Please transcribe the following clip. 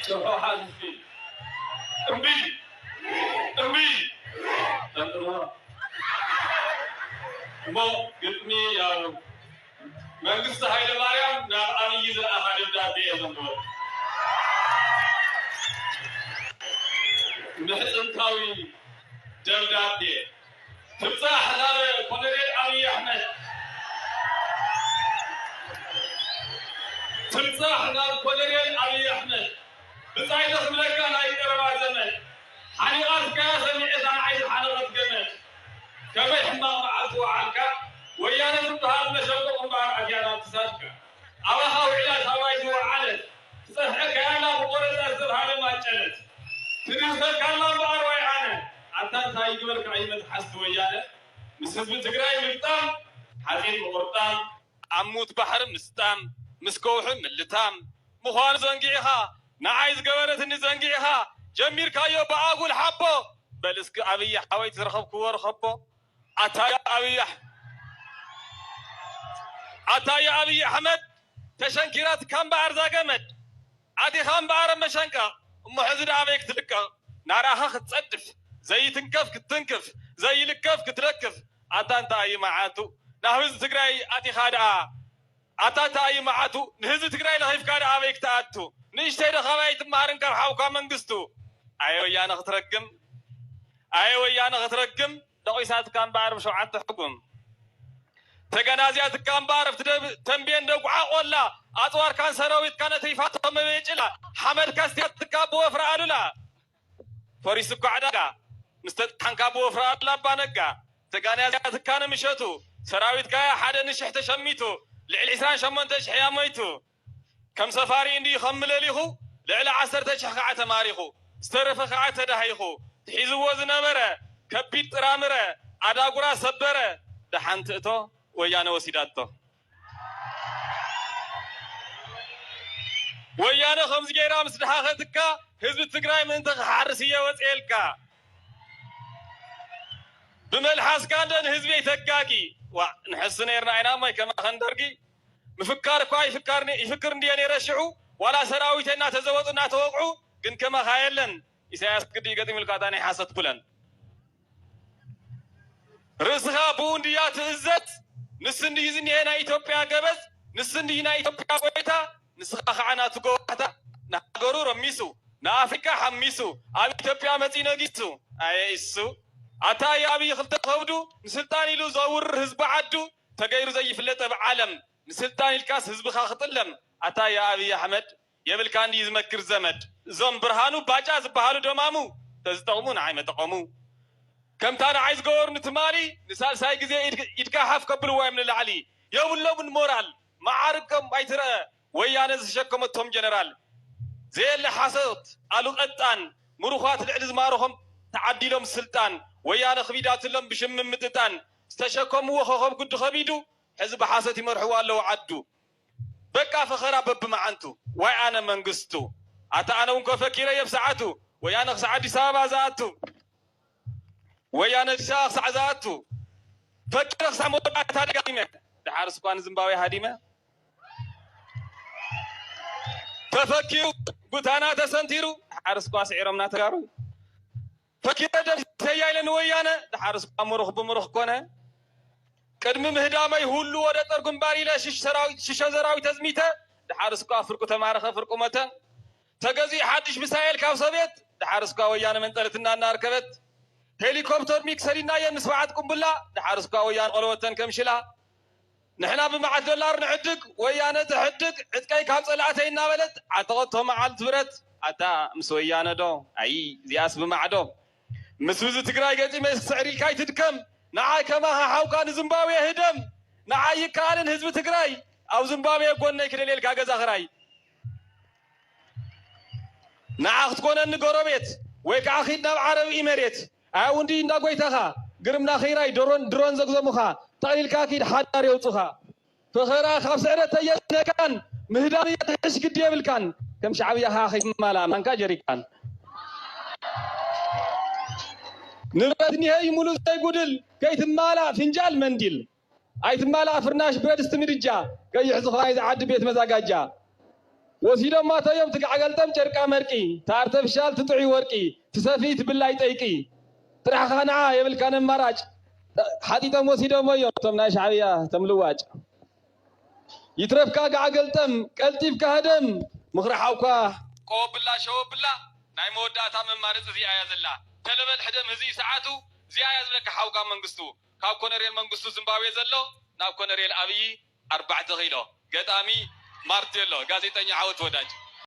ሸውሓት እስኪ እምቢ እምቢ ጠንጥርዋ። እሞ ግጥሚ ያው መንግስቱ ኃይለ ማርያም ናብ ኣብይ ዝለኣኻ ደብዳቤ እየ ዘንብቦ። ምሕጽንታዊ ደብዳቤ ትብጻሕ ናብ ኮሎኔል ኣብይ ኣሕመድ። ትብጻሕ ናብ ኮሎኔል ኣብይ ኣሕመድ። ብጻይ ዘኽብለካ ናይ ቀረባ ዘመድ። ሓኒቓትካያ ሰሚዐታ ንዓይ ዝሓነቐት ገመድ። ከመይ ሕማቕ መዓልቲ ወዓልካ ወያነ ዝበሃል መሸንቆ ግንባር ኣትያ ናብ ክሳድካ። ኣባኻ ውዒላ ታባይ ዝወዓለት ትጸፍዐካያ ኣላ ብቆረጻ ዝተብሃለ ማጨለት። ትድህሰልካ ኣላ እምበኣር ዋይ ኣነ። ኣታ እንታይ ይግበርካ እዩ መትሓዝቲ ወያነ። ምስ ህዝቢ ትግራይ ምግጣም ሓፂን ምቑርጣም። ኣብ ሙት ባሕሪ ምስጣም ምስ ከውሒ ምልታም ምዃኑ ዘንጊዕኻ ንዓይ ዝገበረትኒ ዘንጊዕኻ ጀሚርካዮ ብኣጉል ሓቦ። በል እስኪ ኣብይ ሓወይ ዝረኸብክዎ ርኸቦ። ኣታ ያ ኣብይ ኣሕ- ኣታ ያ ኣብይ ኣሕመድ ተሸንኪራትካ እምበኣር እዛ ገመድ። ኣቲኻ እምበኣር ኣብ መሸንቀቕ እሞ ሕዚ ደኣ ኣበይ ክትልቀቕ? ናራኻ ክትጸድፍ ዘይትንከፍ ክትትንክፍ ዘይልከፍ ክትለክፍ። ኣታ እንታይ እዩ መዓቱ ናብ ህዝቢ ትግራይ ኣቲኻ ደኣ ኣታ እንታይ እዩ መዓቱ ንህዝቢ ትግራይ ለኺፍካ ደኣ ኣበይ ክትኣቱ? ንእሽተይ ዶ ካባይ ኣይትመሃርን ካብ ሓውካ መንግስቱ? ኣየ ወያነ ክትረግም ኣየ ወያነ ክትረግም ደቂሳትካ እምበኣር ብሸውዓተ ሕጉም ተገናዝያትካ እምበኣር ኣብቲ ደብ- ተንቤን ደጉዓ ቆላ ኣፅዋርካን ሰራዊትካን ኣትሪፋቶ መቤጭላ ሓመድካ ኣስትያትካ ብወፍሪ ኣሉላ ፈሪሱ እኳ ዕዳጋ ምስ ተጥሓንካ ብወፍሪ ኣሉላ ኣባ ነጋ ተጋንያትካ ንምሸቱ ሰራዊትካ ሓደ ንሽሕ ተሸሚቱ ልዕሊ ዕስራን ሸሞንተ ሽሕ እያ ሞይቱ ከም ሰፋሪ እንድዩ ከም ምለሊኹ ልዕሊ ዓሰርተ ሽሕ ከዓ ተማሪኹ ዝተረፈ ከዓ ተዳሂኹ ትሒዝዎ ዝነበረ ከቢድ ጥራምረ ኣዳጉራ ሰበረ ደሓን ትእቶ ወያነ ወሲዳቶ። ወያነ ከምዚ ገይራ ምስ ደሓኸትካ ህዝቢ ትግራይ ምእንቲ ክሓርስ እየ ወፅኤልካ። ብመልሓስካ እንደ ንህዝቢ ይተጋጊ። ዋ ንሕሱ ነይርና ኢና እሞ ከማኸን ደርጊ ምፍካር እኳ ይፍካር ይፍክር እንድየ ነይረ ሽዑ ዋላ ሰራዊተይ እናተዘወጡ እናተወቕዑ ግን ከማኻ የለን። ኢሳያስ ግዲ ገጢሙልካ እታ ናይ ሓሰት ቡለን ርእስኻ ብኡ እንድያ ትእዘዝ። ንሱ እንድዩ ዝኒሀ ናይ ኢትዮጵያ ገበዝ፣ ንሱ እንድዩ ናይ ኢትዮጵያ ጎይታ። ንስኻ ኸዓ ናቱ ጎባሕታ ንሃገሩ ረሚሱ ንኣፍሪካ ሓሚሱ ኣብ ኢትዮጵያ መፂኡ ነጊሱ። ኣየ ኢሱ ኣታ የኣብይ ክልተ ከብዱ ንስልጣን ኢሉ ዘውርር ህዝቢ ዓዱ ተገይሩ ዘይፍለጥ ኣብ ዓለም ንስልጣን ኢልካስ ህዝብኻ ክጥለም ኣታ የኣብይ ኣሕመድ የብልካ እንድዩ ዝመክር ዘመድ። እዞም ብርሃኑ ባጫ ዝበሃሉ ደማሙ ተዝጠቕሙ ንዓይ መጠቐሙ። ከምታ ንዓይ ዝገበሩኒ ትማሊ ንሳልሳይ ግዜ ኢድካ ሓፍ ከብልዋ እዮም ንላዕሊ። የብሎምን ሞራል መዓርጎም ኣይትረአ ወያነ ዝተሸከመቶም ጀነራል። ዘየለ ሓሶት ኣሉ ቀጣን ምሩኻት ልዕሊ ዝማረኾም ተዓዲሎም ስልጣን ወያነ ክቢዳትሎም ብሽም ምምጥጣን ዝተሸከምዎ ኸኸብ ጉዲ ኸቢዱ ሕዚ ብሓሶት ይመርሕዎ ኣለዉ ዓዱ። በቃ ፈኸራ በብመዓንቱ ዋይ ኣነ መንግስቱ ኣታ ኣነ እውን ኮ ፈኪረ እየ ብሰዓቱ ወያነ ክሳዕ ኣዲስ ኣበባ ዝኣቱ ወያነ ኣዲስ ኣበባ ክሳዕ ዝኣቱ ፈኪረ ክሳዕ መወዳእታ ደጋጊመ ደሓር ስኳ ንዝምባብያ ሃዲመ ተፈኪሩ ጉታና ተሰንቲሩ ደሓር ስኳ ስዒሮምና ተጋሩ ፈኪረ ደምሲሰያ ኢለ ንወያነ ደሓር ስኳ ምሩኽ ብምሩኽ ኮነ ቅድሚ ምህዳመይ ሁሉ ወደ ጦር ግንባር ኢለ ሽሽ ሰራዊት ሽሸ ሰራዊት ተዝሚተ ደሓር ስኳ ፍርቁ ተማረኸ ፍርቁ ሞተ ተገዚኡ ሓድሽ ምሳኤል ካብ ሶቪየት ደሓር ስኳ ወያነ መንጠለትና እናርከበት ሄሊኮፕተር ሚግ ሰዲድናየን ምስ በዓት ቁምብላ ደሓር ስኳ ወያነ ቆለወተን ከም ሽላ ንሕና ብመዓት ዶላር ንዕድግ ወያነ ተሕድግ ዕጥቀይ ካብ ፀላእተይ እናበለት ዓተቐቶ መዓልቲ ብረት ኣታ ምስ ወያነ ዶ ኣይ እዚኣስ ብማዕዶ ምስ ህዝቢ ትግራይ ገጢመ ስዕር ኢልካ ኣይትድከም ንዓይ ከማኻ ሓውካ ንዝምባብዌ ህደም ንዓይ ይከኣልን ህዝቢ ትግራይ ኣብ ዝምባብዌ ጎነይ ክደልየልካ ገዛ ክራይ ንዓ ክትኮነኒ ጎረቤት ወይ ከዓ ኺድ ናብ ዓረብ ኢመሬት ኣያ ውንዲ እንዳ ጎይታኻ ግርምና ኺራይ ድሮን ድሮን ዘግዘሙኻ ጠቕሊልካ ኪድ ሓዳር የውፁኻ ፈኸራ ካብ ስዕረት ተየነካን ምህዳም እያ ትሕሽ ግዲ የብልካን ከም ሻዕብያ ኸዓ ኸይትማላ ማንካ ጀሪካን ንብረት እኒሀ እዩ ሙሉእ ዘይጉድል ከይትማላእ ፍንጃል መንዲል ኣይትማላእ ፍርናሽ ብረድስቲ ምድጃ ቀይሕ ዝኾነ ዝዓዲ ቤት መዛጋጃ ወሲዶማቶ እዮም ትጋዕ ገልጠም ጨርቃ መርቂ፣ ተኣርተፍሻል ትጥዑይ ወርቂ፣ ትሰፊ ትብላይ ጠይቂ። ጥራሕኻ ንዓ የብልካን ኣማራጭ። ሓጢጦም ወሲዶሞ እዮም እቶም ናይ ሻዕብያ እቶም ልዋጭ። ይትረፍካ ጋዕ ገልጠም ቀልጢፍካ ህደም። ምኽሪ ሓውካ ቆወብላ ሸወብላ። ናይ መወዳእታ መማረፂ እዚኣ እያ ዘላ። ተለበል ሕደም ህዝቢ ሰዓቱ እዚኣ እያ ዝብለካ ሓውካ መንግስቱ። ካብ ኮነሬል መንግስቱ ዝምባብዌ ዘሎ ናብ ኮነሬል ኣብዪ ኣርባዕተ ኪሎ። ገጣሚ ማርቴሎ፣ ጋዜጠኛ ዓወት ወዳጅ።